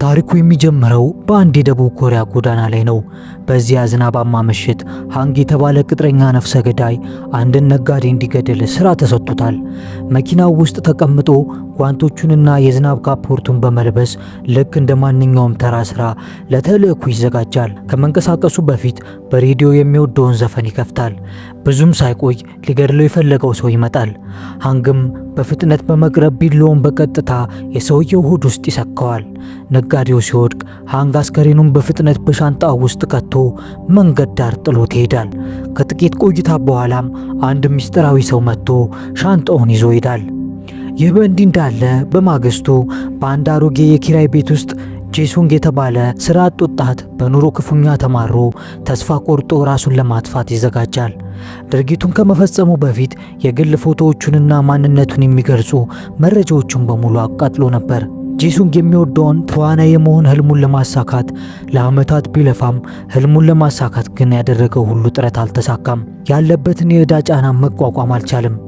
ታሪኩ የሚጀምረው በአንድ የደቡብ ኮሪያ ጎዳና ላይ ነው። በዚያ ዝናባማ ምሽት ሃንግ የተባለ ቅጥረኛ ነፍሰ ገዳይ አንድን ነጋዴ እንዲገድል ስራ ተሰጥቶታል። መኪናው ውስጥ ተቀምጦ ጓንቶቹንና የዝናብ ካፖርቱን በመልበስ ልክ እንደ ማንኛውም ተራ ስራ ለተልእኮ ይዘጋጃል። ከመንቀሳቀሱ በፊት በሬዲዮ የሚወደውን ዘፈን ይከፍታል። ብዙም ሳይቆይ ሊገድለው የፈለገው ሰው ይመጣል። ሃንግም በፍጥነት በመቅረብ ቢላውን በቀጥታ የሰውየው ሆድ ውስጥ ይሰካዋል። ነጋዴው ሲወድቅ ሃንግ አስከሬኑን በፍጥነት በሻንጣው ውስጥ ከቶ መንገድ ዳር ጥሎት ይሄዳል። ከጥቂት ቆይታ በኋላም አንድ ምስጢራዊ ሰው መጥቶ ሻንጣውን ይዞ ይሄዳል። ይህ በእንዲህ እንዳለ በማግስቱ በአንድ አሮጌ የኪራይ ቤት ውስጥ ጄሱንግ የተባለ ስራ አጥ ወጣት በኑሮ ክፉኛ ተማሮ ተስፋ ቆርጦ ራሱን ለማጥፋት ይዘጋጃል። ድርጊቱን ከመፈጸሙ በፊት የግል ፎቶዎቹንና ማንነቱን የሚገልጹ መረጃዎቹን በሙሉ አቃጥሎ ነበር። ጄሱንግ የሚወደውን ተዋናይ የመሆን ህልሙን ለማሳካት ለዓመታት ቢለፋም ህልሙን ለማሳካት ግን ያደረገው ሁሉ ጥረት አልተሳካም። ያለበትን የዕዳ ጫና መቋቋም አልቻለም።